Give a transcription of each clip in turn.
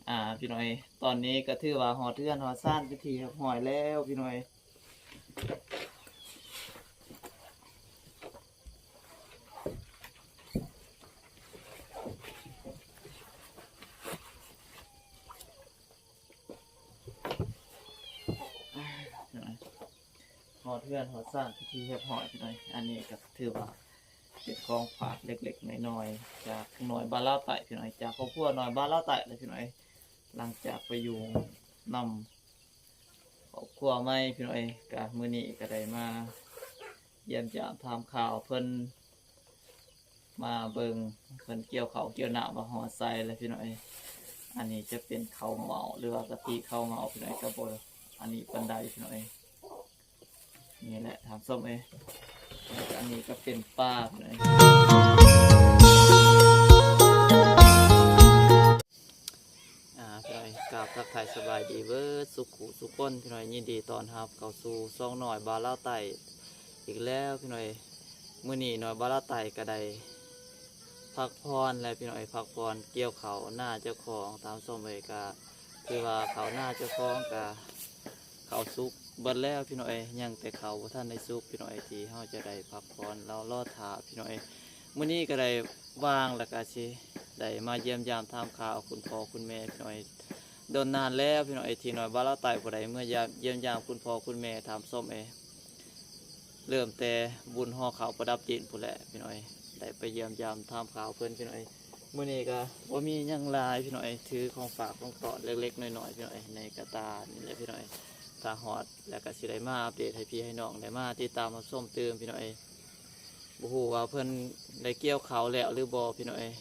ອ່າ ພີ່ນ້ອງເອີຍ ຕອນນີ້ກໍຖືວ່າຮອດເຮືອນຮອດຊານເປັນທີ່ຮຽບຮ້ອຍແລ້ວ ພີ່ນ້ອງເອີຍ. ຮອດເຮືອນຮອດຊານເປັນທີ່ຮຽບຮ້ອຍ ພີ່ນ້ອງເອີຍ. ອັນນີ້ກໍຖືວ່າເປັນຂອງຝາກເລັກໆນ້ອຍໆ ຈາກນ້ອຍບ້ານລາວໃຕ້ ພີ່ນ້ອງເອີຍ, ຈາກຄອບຄົວນ້ອຍບ້ານລາວໃຕ້ເລີຍ ພີ່ນ້ອງເອີຍ. ຫຼັງຈາກໄປຢູ່ນຳຄອບຄົວໃໝ່ ພີ່ນ້ອງເອີຍ, ກະມື້ນີ້ກໍໄດ້ມາຢ້ຽມຢາມຖາມຂ່າວເພິ່ນ ມາເບິ່ງເພິ່ນກ່ຽວເຂົ້າກ່ຽວນ້າວ່າຮອດໃສແລ້ວ ພີ່ນ້ອງເອີຍ. ອັນນີ້ຈະເປັນເຂົ້າເໝົາ ຫຼືວ່າກະຕິເຂົ້າເໝົາ ພີ່ນ້ອງເອີຍ, ກໍບໍ່ອັນນີ້ປານໃດ ພີ່ນ້ອງເອີຍ. ນີ້ແຫຼະທ່ານຜູ້ຊົມເອີຍ, ແລ້ວກະອັນນີ້ກໍເປັນປາ ພີ່ນ້ອງເອີຍ. ອ່າ ພີ່ນ້ອງເອີຍ ກາບທັກທາຍສະບາຍດີເບິດສູ່ຄູ່ສູ່ຄົນ ພີ່ນ້ອງເອີຍ, ຍິນດີຕ້ອນຮັບເຂົ້າສູ່ຊ່ອງນ້ອຍບ້ານລາວໃຕ້ອີກແລ້ວ ພີ່ນ້ອງເອີຍ. ມື້ນີ້ນ້ອຍບ້ານລາວໃຕ້ກໍໄດ້ພັກຜ່ອນແລ້ວ ພີ່ນ້ອງເອີຍ, ພັກຜ່ອນກ່ຽວເຂົ້ານາເຈົ້າຂອງ ທ່ານຜູ້ຊົມເອີຍ. ກໍຖືວ່າເຂົ້ານາເຈົ້າຂອງກໍເຂົ້າສຸກເບິດແລ້ວ ພີ່ນ້ອງເອີຍ, ຍັງແຕ່ເຂົ້າບໍ່ທັນໄດ້ສຸກ ພີ່ນ້ອງເອີຍ, ທີ່ເຮົາຈະໄດ້ພັກຜ່ອນ ລໍ ລໍຖ້າ ພີ່ນ້ອງເອີຍ. ມື້ນີ້ກໍໄດ້ວ່າງ ແລ້ວກໍຊິໄດ້ມາຢ້ຽມຢາມຖາມຂ່າວຄຸນພໍ່ຄຸນແມ່ພີ່ນ້ອງເອີຍ. ດົນນານແລ້ວພີ່ນ້ອງເອີຍ ທີ່ນ້ອຍບ້ານລາວໃຕ້ບໍ່ໄດ້ເມືອຢ້ຽມຢາມຄຸນພໍ່ຄຸນແມ່ທ່ານຜູ້ຊົມເອີຍ. ເລີ່ມແຕ່ບຸນຫໍ່ເຂົ້າປະດັບຈີນພຸ້ນແຫຼະພີ່ນ້ອງເອີຍ, ໄດ້ໄປຢ້ຽມຢາມຖາມຂ່າວເພິ່ນພີ່ນ້ອງເອີຍ. ມື້ນີ້ກໍບໍ່ມີຫຍັງຫຼາຍພີ່ນ້ອງເອີຍ, ຖືຂອງຝາກຂອງຕ້ອນເລັກໆນ້ອຍໆ ພີ່ນ້ອງເອີຍ ໃນກະຕ່ານີ້ແຫຼະພີ່ນ້ອງເອີຍ. ຖ້າຮອດແລ້ວກໍຊິໄດ້ມາອັບເດດໃຫ້ພີ່ໃຫ້ນ້ອງໄດ້ມາຕິດຕາມຮັບຊົມຕື່ມພີ່ນ້ອງເອີຍ. ບໍ່ຮູ້ວ່າເພິ່ນໄດ້ກ່ຽວເຂົ້າແລ້ວຫຼືບໍ່ພີ່ນ້ອງເອີຍ.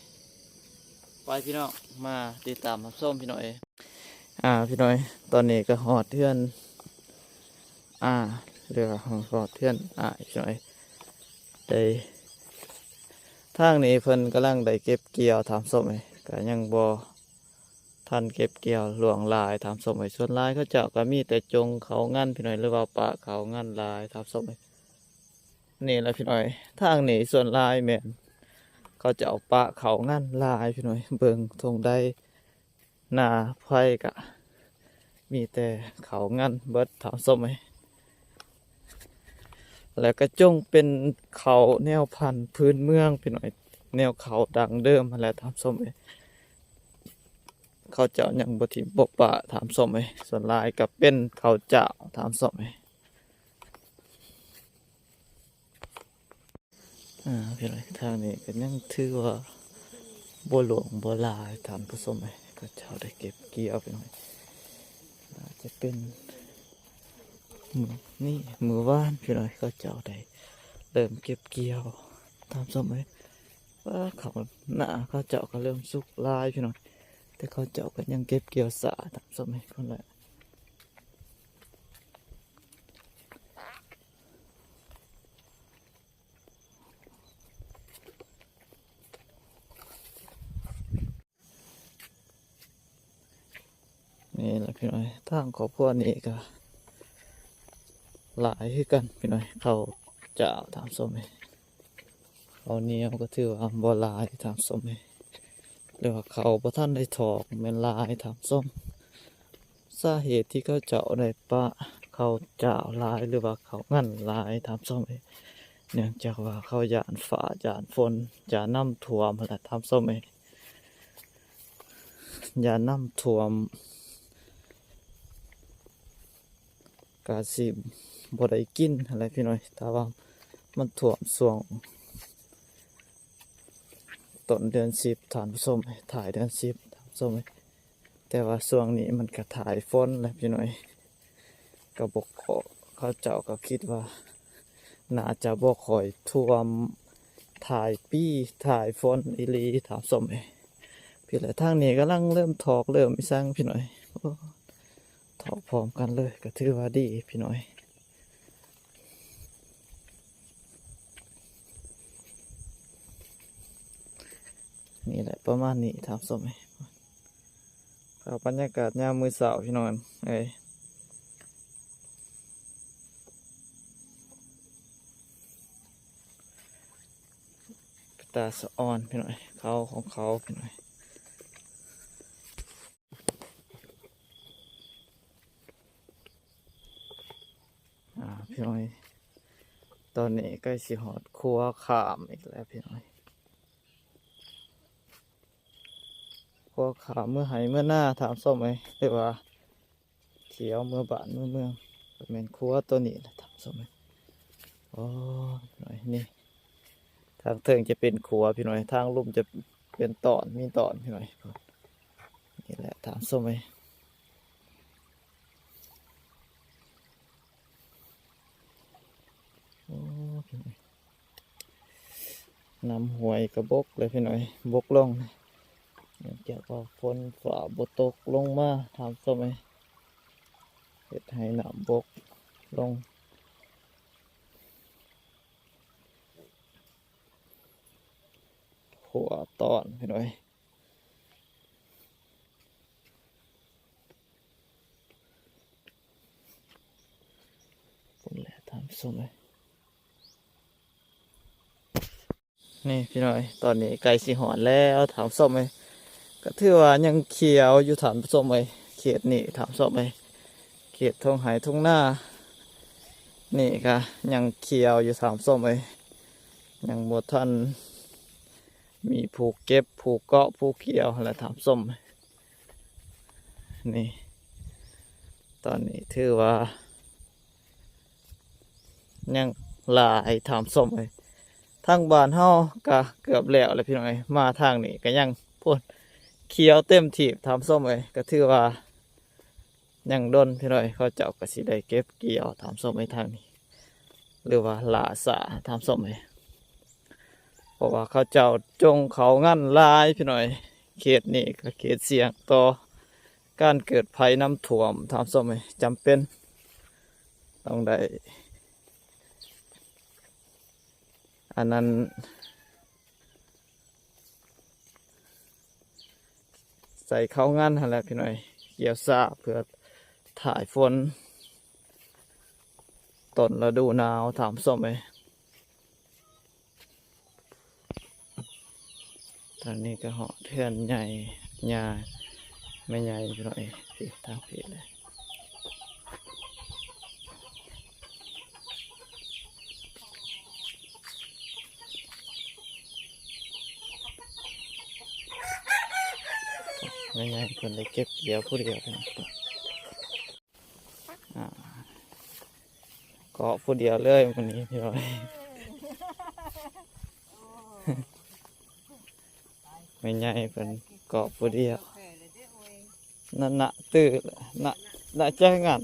ໄປພີ່ນ້ອງ ມາຕິດຕາມຮັບຊົມພີ່ນ້ອງເອີຍ. ອ່າ ພີ່ນ້ອງເອີຍ ຕອນນີ້ກໍຮອດເຮືອນ ອ່າ ເຫຼືອຮອດເຮືອນ ອ່າ ພີ່ນ້ອງເອີຍ ໄດ້ ທາງນີ້ເພິ່ນກຳລັງໄດ້ເກັບກ່ຽວທ່ານຜູ້ຊົມເອີຍ, ກໍຍັງບໍ່ທັນເກັບກ່ຽວຫຼວງຫຼາຍທ່ານຜູ້ຊົມເອີຍ. ສ່ວນຫຼາຍເຂົາເຈົ້າກໍມີແຕ່ຈົ່ງເຂົ້າງັນພີ່ນ້ອງເອີຍ ຫຼືວ່າປະເຂົ້າງັນຫຼາຍທ່ານຜູ້ຊົມເອີຍ. ນີ້ແຫຼະພີ່ນ້ອງເອີຍ ທາງນີ້ສ່ວນຫຼາຍແມ່ນເຂົາເຈົ້າປະເຂົ້າງັນຫຼາຍພີ່ນ້ອງເອີຍ. ເບິ່ງທົ່ງໃດນາໃຜກະມີແຕ່ເຂົ້າງັນເບິດທ່ານຜູ້ຊົມເອີຍ. ແລ້ວກະຈົ່ງເປັນເຂົ້າແນວພັນພື້ນເມືອງພີ່ນ້ອງເອີຍ, ແນວເຂົ້າດັ້ງເດີມຫັ້ນແຫຼະທ່ານຜູ້ຊົມເອີຍ. ເຂົາເຈົ້າຍັງບໍ່ຖິ້ມບໍ່ປະທ່ານຜູ້ຊົມເອີຍ, ສ່ວນຫຼາຍກະເປັນເຂົ້າຈ້າວທ່ານຜູ້ຊົມເອີຍ. ອ່າ ພີ່ນ້ອງ ທາງນີ້ກໍຍັງຖືວ່າບໍ່ຫຼວງບໍ່ຫຼາຍທ່ານຜູ້ຊົມເອີຍ, ເຂົາເຈົ້າໄດ້ເກັບກ່ຽວພີ່ນ້ອງ. ອາດຈະເປັນມື້ນີ້ມື້ວານພີ່ນ້ອງ, ເຂົາເຈົ້າໄດ້ເລີ່ມເກັບກ່ຽວທ່ານຜູ້ຊົມເອີຍ. ວ່າເຂົາໜ້າເຂົາເຈົ້າກໍເລີ່ມສຸກຫຼາຍພີ່ນ້ອງ, ແຕ່ເຂົາເຈົ້າກໍຍັງເກັບກ່ຽວຊ້າທ່ານຜູ້ຊົມເອີຍ. ພຸ້ນແຫຼະ ນີ້ແຫຼະພີ່ນ້ອງ, ທາງຄອບຄົວນີ້ກໍຫຼາຍຄືກັນພີ່ນ້ອງ. ເຂົ້າຈ້າວທ່ານຜູ້ຊົມເອີຍ, ເຂົ້າໜຽວກໍຖືວ່າບໍ່ຫຼາຍທ່ານຜູ້ຊົມເອີຍ, ຫຼືວ່າເຂົ້າບໍ່ທັນໄດ້ຖອກແມ່ນຫຼາຍທ່ານຜູ້ຊົມ. ສາເຫດທີ່ເຂົາເຈົ້າໄດ້ປະເຂົ້າຈ້າວຫຼາຍ ຫຼືວ່າເຂົ້າງັນຫຼາຍທ່ານຜູ້ຊົມເອີຍ, ເນື່ອງຈາກວ່າເຂົາຢ້ານຟ້າຢ້ານຝົນ ຢ້ານນ້ຳຖ້ວມຫັ້ນແຫຼະທ່ານຜູ້ຊົມເອີຍ. ຢ້ານນ້ຳຖ້ວມ ກະຊິບໍ່ໄດ້ກິນຫັ້ນແຫຼະພີ່ນ້ອງ. ຖ້າວ່າມັນຖ້ວມຊ່ວງຕົ້ນເດືອນສິບທ່ານຜູ້ຊົມ, ທ້າຍເດືອນສິບທ່ານຜູ້ຊົມ, ແຕ່ວ່າຊ່ວງນີ້ມັນກະທ້າຍຝົນແລ້ວພີ່ນ້ອງ, ກະບໍ່ຄ່ອຍ ເຂົາເຈົ້າກໍຄິດວ່າໜ້າຈະບໍ່ຄ່ອຍຖ້ວມ ທ້າຍປີ ທ້າຍຝົນອີ່ຫຼີທ່ານຜູ້ຊົມເອີຍ. ພີ້ແຫຼະ ທາງນີ້ກຳລັງເລີ່ມຖອກເລີ່ມອີ່ສັງພີ່ນ້ອງ, ໂອ້ ຖອກພ້ອມກັນເລີຍ ກໍຖືວ່າດີພີ່ນ້ອງ. ນີ້ແຫຼະ ປະມານນີ້ທ່ານຜູ້ຊົມເອີຍ. ພາບບັນຍາກາດຍາມມື້ເຊົ້າພີ່ນ້ອງເອີຍ, ເປັນຕາສະອອນພີ່ນ້ອງເອີຍ, ເຂົາຂອງເຂົາພີ່ນ້ອງເອີຍ. ພີ່ນ້ອງ ຕອນນີ້ໃກ້ຊິຮອດຂົວຂ້າມອີກແລ້ວພີ່ນ້ອງ ຂົວຂ້າມເມືອໄຮ່ເມືອນາ ທ່ານຜູ້ຊົມເອີຍ ຫຼືວ່າ ທ່ຽວເມືອບ້ານເມືອເມືອງ ກໍແມ່ນຂົວໂຕນີ້ແຫຼະທ່ານຜູ້ຊົມເອີຍ. ໂອ້ຍ ນີ້ ທາງເທິງຈະເປັນຂົວພີ່ນ້ອງ ທາງລຸ່ມຈະເປັນຕອນ ມີຕອນພີ່ນ້ອງ ນີ້ແຫຼະທ່ານຜູ້ຊົມເອີຍ. ໂອ້ ພີ່ນ້ອງ ນ້ຳຫ້ວຍກໍບົກເລີຍພີ່ນ້ອງ ບົກລົງ ເນື່ອງຈາກວ່າຝົນຟ້າບໍ່ຕົກລົງມາ ທ່ານຜູ້ຊົມເອີຍ ເຮັດໃຫ້ນ້ຳບົກລົງ ຂົວຕອນພີ່ນ້ອງເອີຍ. ພຸ້ນແຫຼະທ່ານຜູ້ຊົມເອີຍ ນີ້ພີ່ນ້ອງເອີຍ ຕອນນີ້ໃກ້ຊິຮອດແລ້ວທ່ານຜູ້ຊົມເອີຍ ກໍຖືວ່າຍັງຂຽວຢູ່ທ່ານຜູ້ຊົມເອີຍ ເຂດນີ້ທ່ານຜູ້ຊົມເອີຍ ເຂດທົ່ງໄຮ່ທົ່ງນາ ນີ້ກໍຍັງຂຽວຢູ່ທ່ານຜູ້ຊົມເອີຍ ຍັງບໍ່ທັນມີຜູ້ເກັບ ຜູ້ເກາະ ຜູ້ກ່ຽວຫັ້ນແຫຼະທ່ານຜູ້ຊົມ ນີ້ ຕອນນີ້ຖືວ່າ ຍັງຫຼາຍທ່ານຜູ້ຊົມເອີຍ ທາງບ້ານເຮົາກະເກືອບແລ້ວແຫຼະພີ່ນ້ອງເອີຍ ມາທາງນີ້ກະຍັງພຸ້ນ ຂຽວເຕັມທີ່ທ່ານຜູ້ຊົມເອີຍ ກະຖືວ່າຍັງດົນພີ່ນ້ອງເອີຍ ເຂົາເຈົ້າກະຊິໄດ້ເກັບກ່ຽວທ່ານຜູ້ຊົມເອີຍ ທາງນີ້ ຫຼືວ່າຫຼ້າຊ້າທ່ານຜູ້ຊົມເອີຍ ເພາະວ່າເຂົາເຈົ້າຈົ່ງເຂົ້າງານຫຼາຍພີ່ນ້ອງເອີຍ ເຂດນີ້ກະເຂດສ່ຽງຕໍ່ ການເກີດໄພນ້ຳຖ້ວມທ່ານຜູ້ຊົມເອີຍ ຈຳເປັນຕ້ອງໄດ້ອັນນັ້ນ ໃສ່ເຂົ້າງານຫັ້ນແຫຼະພີ່ນ້ອງເອີຍ ກ່ຽວຊ້າເພື່ອຖ້າຝົນຕົ້ນລະດູໜາວທ່ານຜູ້ຊົມເອີຍ. ທາງນີ້ກໍຮອດເຮືອນໃຫຍ່ ຍ່າ ແມ່ໃຫຍ່ພີ່ນ້ອງເອີຍ ພີ້ ທາງພີ້ເລີຍ ແມ່ໃຫຍ່ເພິ່ນໄດ້ເກັບກ່ຽວຜູ້ດຽວພີ່ນ້ອງ. ອ່າ ເກາະຜູ້ດຽວເລີຍມື້ນີ້ພີ່ນ້ອງ ແມ່ໃຫຍ່ເພິ່ນເກາະຜູ້ດຽວ ນະ ນະ ຕື້ ນະ ນະ ໃຈງານ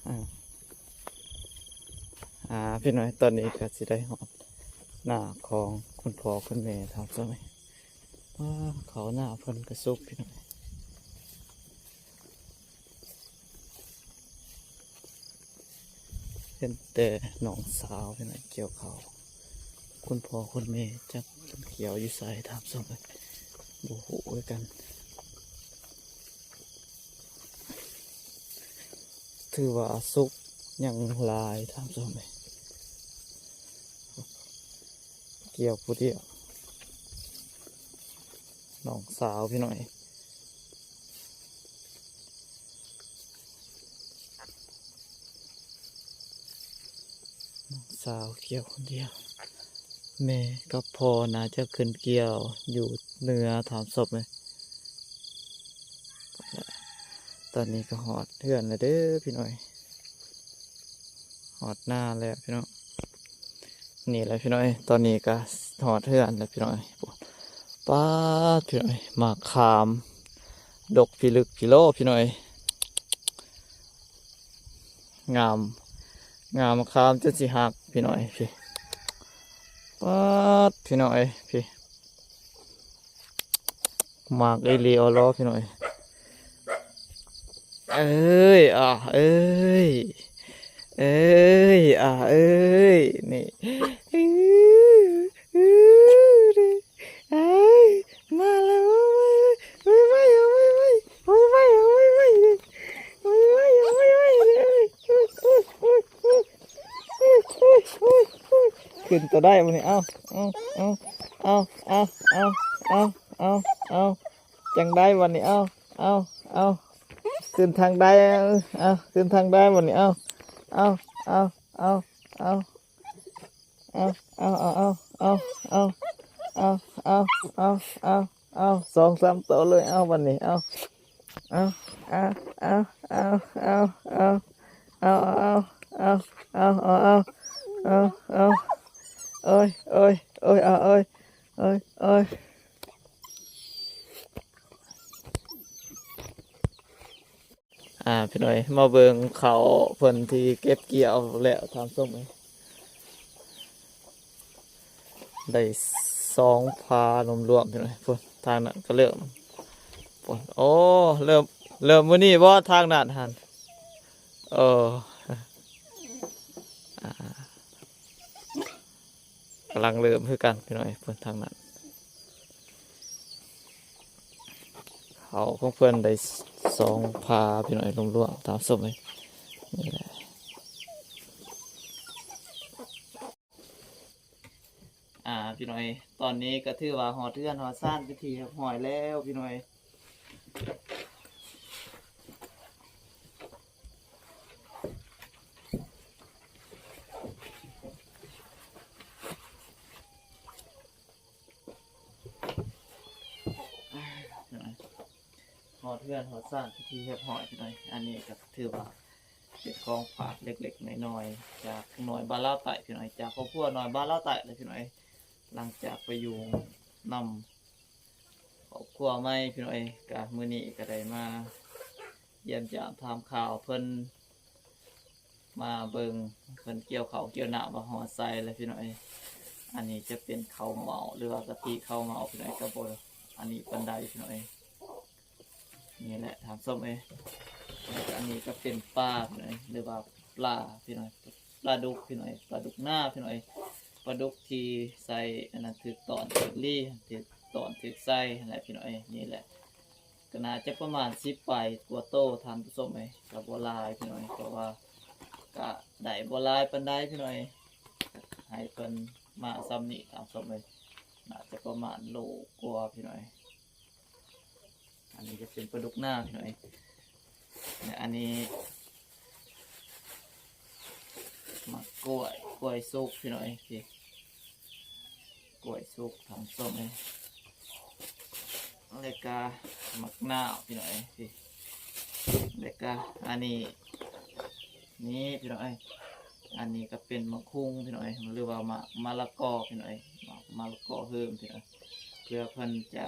ອ່າ ອ່າ ພີ່ນ້ອງ ຕອນນີ້ກໍຊິໄດ້ຮອດໜ້າຂອງຄຸນພໍ່ຄຸນແມ່ເຮົາ ເຂົ້າໜ້າເພິ່ນກະສຸກພີ່ນ້ອງ ເຫັນແຕ່ນ້ອງສາວພີ່ນ້ອງກ່ຽວເຂົ້າ ຄຸນພໍ່ຄຸນແມ່ຈັກເພິ່ນກ່ຽວຢູ່ໃສ ທ່ານຜູ້ຊົມ ບໍ່ຮູ້ຄືກັນ. ຖືວ່າສຸກຍັງຫຼາຍທ່ານຜູ້ຊົມເອີຍ ກ່ຽວຜູ້ດຽວ ນ້ອງສາວພີ່ນ້ອງເອີຍ ນ້ອງສາວກ່ຽວຄົນດຽວ ແມ່ກັບພໍ່ໜ້າຈະຂຶ້ນກ່ຽວຢູ່ເໜືອທ່ານຜູ້ຊົມເອີຍ. ຕອນນີ້ກໍຮອດເຮືອນແລ້ວເດີພີ່ນ້ອງ ຮອດນາແລ້ວພີ່ນ້ອງ. ນີ້ແຫຼະພີ່ນ້ອງ ຕອນນີ້ກໍຮອດເຮືອນແລ້ວພີ່ນ້ອງ. ປາດ ພີ່ນ້ອງ ໝາກຂາມດົກພິລຶກພິໂລພີ່ນ້ອງ ງາມ ງາມ ໝາກຂາມຈົນຊິຫັກພີ່ນ້ອງ. ປາດ ພີ່ນ້ອງເອີຍ ພີ່ ໝາກອີ່ຫຼີອໍລໍພີ່ນ້ອງ. ເອີຍ ອາ ເອີຍ ເອີຍ ອາ ເອີຍ ນີ້ ເອີຍ ມາແລ້ວ ໄວໆ ໄວໆ ຂຶ້ນໂຕໄດ້ບໍ່ນີ້ ເອົາ ເອົາ ເອົາ ຈັ່ງໃດບັດນີ້ ເອົາ ເອົາ ຂຶ້ນທາງໃດ ເອົາ ຂຶ້ນທາງໃດບັດນີ້ ເອົາ ເອົາ ເອົາ ເອົາ ເອົາ ເອົາ ເອົາ ສອງສາມໂຕເລີຍ ເອົາ ບັດນີ້ ເອົາ ເອົາ ເອົາ ເອົາ ໂອ້ຍ ໂອ້ຍ ໂອ້ຍ ເອົາ ໂອ້ຍ ໂອ້ຍ ໂອ້ຍ. ອ່າ ພີ່ນ້ອງເອີຍ ມາເບິ່ງເຂົ້າເພິ່ນທີ່ເກັບກ່ຽວແລ້ວ ທ່ານຜູ້ຊົມເອີຍ ໄດ້ສອງພາລວມໆ ພີ່ນ້ອງເອີຍ ພຸ້ນ ທາງນັ້ນກໍເລີ່ມ ພຸ້ນ ໂອ້ ເລີ່ມ ເລີ່ມມື້ນີ້ບໍ່ ທາງນັ້ນຫັ້ນ ເອີ ອ່າ ກຳລັງເລີ່ມຄືກັນ ພີ່ນ້ອງເອີຍ ເພິ່ນທາງນັ້ນ ເຂົາຂອງເພິ່ນໄດ້ສອງພາ ພີ່ນ້ອງເອີຍ ລວມໆ ຕາມສົມເລີຍ ນີ້ແຫຼະ ອ່າ ພີ່ນ້ອງເອີຍ ຕອນນີ້ກໍຖືວ່າຮອດເຮືອນຮອດຊານເປັນທີ່ຮຽບຮ້ອຍແລ້ວ ພີ່ນ້ອງເອີຍ. ຮອດເຮືອນຮອດຊານເປັນທີ່ຮຽບຮ້ອຍ ພີ່ນ້ອງເອີຍ ອັນນີ້ກໍຖືວ່າເປັນຂອງຝາກເລັກໆນ້ອຍໆ ຈາກນ້ອຍບ້ານລາວໃຕ້ ພີ່ນ້ອງເອີຍ ຈາກຄອບຄົວນ້ອຍບ້ານລາວໃຕ້ເລີຍ ພີ່ນ້ອງເອີຍ ຫຼັງຈາກໄປຢູ່ນຳ ຄອບຄົວໃໝ່ ພີ່ນ້ອງເອີຍ ກະມື້ນີ້ກະໄດ້ມາຢ້ຽມຢາມຖາມຂ່າວເພິ່ນ ມາເບິ່ງເພິ່ນກ່ຽວເຂົ້າກ່ຽວນ້ຳວ່າຮອດໃສແລ້ວ ພີ່ນ້ອງເອີຍ ອັນນີ້ຈະເປັນເຂົ້າເໝົາ ຫຼືວ່າກະທິເຂົ້າເໝົາ ພີ່ນ້ອງເອີຍ ກະບໍ່ອັນນີ້ປານໃດ ພີ່ນ້ອງເອີຍ ນີ້ແຫຼະ ທ່ານຜູ້ຊົມເອີຍ ແລ້ວກະອັນນີ້ກະເປັນປາ ພີ່ນ້ອງເອີຍ ຫຼືວ່າປາ ພີ່ນ້ອງເອີຍ ປາດຸກ ພີ່ນ້ອງເອີຍ ປາດຸກນາ ພີ່ນ້ອງເອີຍ ປາດຸກທີ່ໃສ່ອັນນັ້ນ ຖືກຕອນຖືກລີ ຖືກຕອນຖືກໃສ່ຫັ້ນແຫຼະ ພີ່ນ້ອງເອີຍ ນີ້ແຫຼະ ກໍໜ້າຈະປະມານສິບປາຍກວ່າໂຕ ທ່ານຜູ້ຊົມເອີຍ ກໍບໍ່ຫຼາຍ ພີ່ນ້ອງເອີຍ ເພາະວ່າກໍໄດ້ບໍ່ຫຼາຍປານໃດ ພີ່ນ້ອງເອີຍ ໃຫ້ເພິ່ນມາສ່ຳນີ້ ທ່ານຜູ້ຊົມເອີຍ ໜ້າຈະປະມານໂລກວ່າ ພີ່ນ້ອງເອີຍ. ອັນນີ້ຈະເປັນປາດຸກນາ ພີ່ນ້ອງເອີຍ ແລະ ອັນນີ້ໝາກກ້ວຍ ກ້ວຍສຸກ ພີ່ນ້ອງເອີຍ ນີ້ ກ້ວຍສຸກ ທ່ານຜູ້ຊົມເອີຍ ແລ້ວກະໝາກນາວ ພີ່ນ້ອງເອີຍ ນີ້ ແລ້ວກະອັນນີ້ ນີ້ ພີ່ນ້ອງເອີຍ ອັນນີ້ກະເປັນໝາກຫຸ່ງ ພີ່ນ້ອງເອີຍ ຫຼືວ່າໝາກມະລະກໍ ພີ່ນ້ອງເອີຍ ໝາກມະລະກໍເຮີມ ພີ່ນ້ອງເອີຍ ເພື່ອເພິ່ນຈະ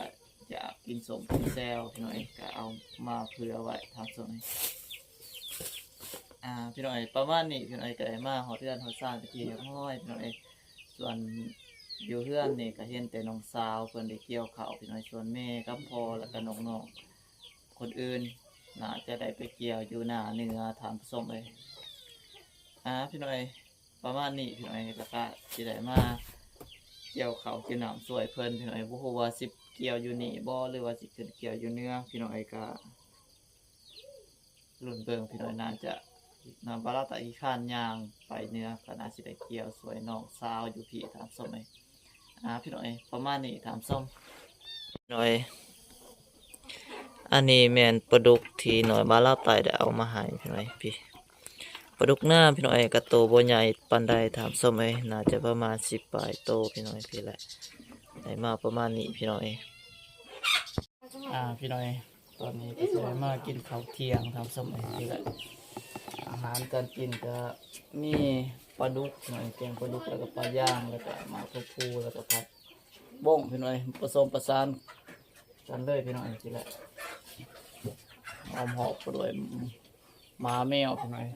ຢາກກິນສົ້ມກິນແຈ່ວ ພີ່ນ້ອງເອີຍ ກະເອົາມາເຜື່ອໄວ້ ທ່ານຜູ້ຊົມເອີຍ ອ່າ ພີ່ນ້ອງເອີຍ ປະມານນີ້ ພີ່ນ້ອງເອີຍ ກະໄດ້ມາຮອດເຮືອນຮອດຊານເປັນທີ່ຮຽບຮ້ອຍ ພີ່ນ້ອງເອີຍ ສ່ວນຢູ່ເຮືອນນີ້ກະເຫັນແຕ່ນ້ອງສາວເພິ່ນໄດ້ກ່ຽວເຂົ້າ ພີ່ນ້ອງເອີຍ ສ່ວນແມ່ກັບພໍ່ ແລ້ວກະນ້ອງໆ ຄົນອື່ນໜ້າຈະໄດ້ໄປກ່ຽວຢູ່ໜ້າເໜືອ ທ່ານຜູ້ຊົມເອີຍ ອ່າ ພີ່ນ້ອງເອີຍ ປະມານນີ້ ພີ່ນ້ອງເອີຍ ແລ້ວກະຊິໄດ້ມາກ່ຽວເຂົ້າກ່ຽວນ້ຳຊ່ວຍເພິ່ນ ພີ່ນ້ອງເອີຍ ບໍ່ຮູ້ວ່າຊິກ່ຽວຢູ່ນີ້ບໍ່ ຫຼືວ່າຊິຂຶ້ນກ່ຽວຢູ່ເໜືອ ພີ່ນ້ອງເອີຍ ກະລຸ້ນເບິ່ງ ພີ່ນ້ອງເອີຍ ໜ້າຈະ ນຳ ບ່າວລາວໃຕ້ຂີ້ຄ້ານຍ່າງໄປເໜືອ ກະໜ້າຊິໄດ້ກ່ຽວຊ່ວຍນ້ອງສາວຢູ່ພີ້ ທ່ານຜູ້ຊົມເອີຍ ອ່າ ພີ່ນ້ອງເອີຍ ປະມານນີ້ ທ່ານຜູ້ຊົມ ນ້ອຍ ອັນນີ້ແມ່ນປາດຸກທີ່ນ້ອຍບ້ານລາວໃຕ້ໄດ້ເອົາມາໃຫ້ ພີ່ນ້ອຍ ພີ້ ປາດຸກນາ ພີ່ນ້ອຍ ກະໂຕບໍ່ໃຫຍ່ປານໃດ ທ່ານຜູ້ຊົມເອີຍ ໜ້າຈະປະມານສິບປາຍໂຕ ພີ່ນ້ອຍ ພີ້ແຫຼະ ໄດ້ມາປະມານນີ້ ພີ່ນ້ອຍ ອ່າ ພີ່ນ້ອຍ ຕອນນີ້ກະຊິໄດ້ມາກິນເຂົ້າທ່ຽງ ທ່ານຜູ້ຊົມເອີຍ ພີ້ແຫຼະ ອາຫານການກິນກະມີປາດຸກ ພີ່ນ້ອຍ ແກງປາດຸກ ແລ້ວກະປາຍ່າງ ແລ້ວກະໝາກຖົ່ວພູ ແລ້ວກະຜັກ ບົ້ງ ພີ່ນ້ອຍ ປະສົມປະສານກັນເລີຍ ພີ່ນ້ອຍ ຈັ່ງຊີ້ແຫຼະ ອ້ອມຮອບໄປດ້ວຍໝາແມວ ພີ່ນ້ອຍ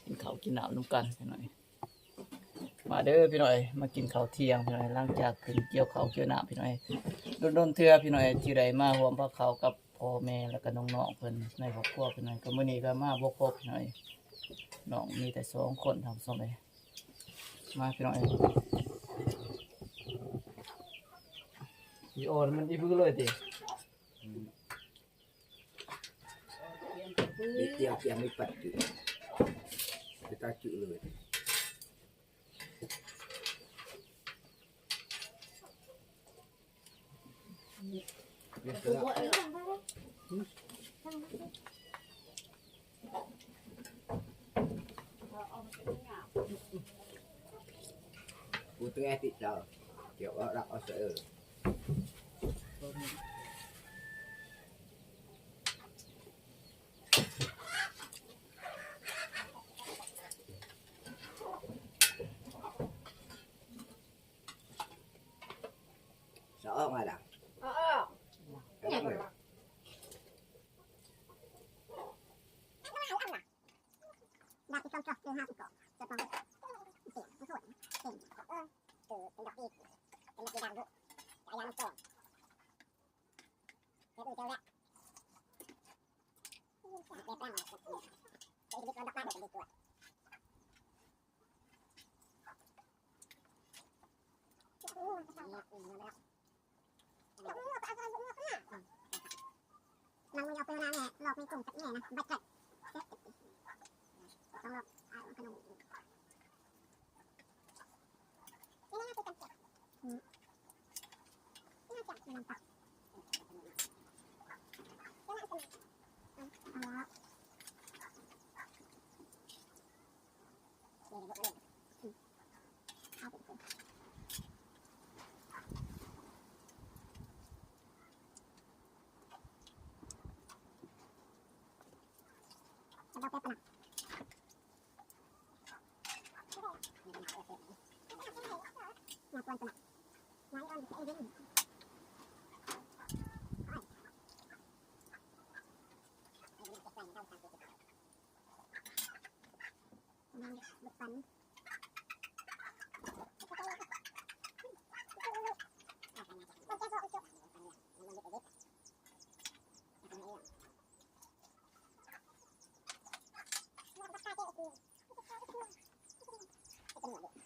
ກິນເຂົ້າກິນນ້ຳນຳກັນ ພີ່ນ້ອຍ ມາເດີ ພີ່ນ້ອຍ ມາກິນເຂົ້າທ່ຽງ ພີ່ນ້ອຍ ຫຼັງຈາກຂຶ້ນກ່ຽວເຂົ້າກ່ຽວນ້ຳ ພີ່ນ້ອຍ ດົນໆເທື່ອ ພີ່ນ້ອຍ ທີ່ໄດ້ມາຮ່ວມພາກເຂົ້າກັບພໍ່ແມ່ ແລ້ວກະນ້ອງໆເພິ່ນໃນຄອບຄົວ ພີ່ນ້ອຍ ກະມື້ນີ້ກະມາບໍ່ຄົບ ພີ່ນ້ອຍ ນ້ອງມີແຕ່ສອງຄົນ ທ່ານຜູ້ຊົມເອີຍ ມາພີ່ນ້ອງເອີຍ ອີອ່ອນມັນອີບືເລີຍຕິ ມີກຽມ ກຽມມີປັດຈຸ ໄປຕາຈຸເລີຍ. ແງ່ຕິດເຈົ້າ ກ່ຽວອອກລັກອອກສະເອີ. ສະອອກມາລະ ອອກ ອອກ ອອກ. ເ